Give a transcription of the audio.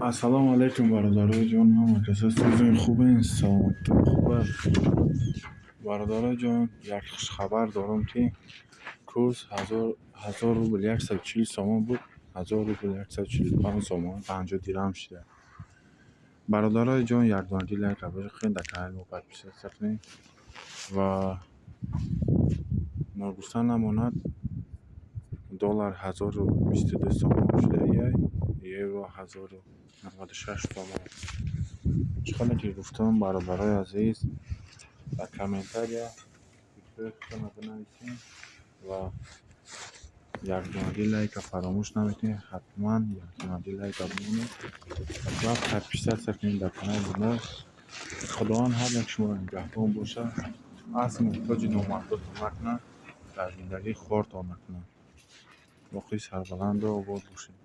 Ассалому алайкум, бародарои ҷон, ҳама каса сӯзои хубен, саломатитон хуб аст. Бародарои ҷон, як хушхабар дорам, ки курс 1000 рубл 140 сомон буд, 1000 рубл 145 сомон 50 дирам шуда. Бародарои ҷон, якдонагӣ лайка бихӯред, дар канали мо подписаться кунед ва ногуфта намонад, доллар 1022 сомон шуда, евро 1096 сомон. Чӣ хеле ки гуфтам, бародарои азиз, дар комментария фикрҳои худтонро бинависед ва якдонагӣ лайка фаромӯш намекунед. Ҳатман якдонагӣ лайка бимонед ва подписаться кунед дар канали мо. Худованд ҳар як шуморо нигаҳбон бошад, аз муҳтоҷи номардотон накунад, дар зиндагӣ хортон накунад. Боқӣ сарбаланду обод бошед.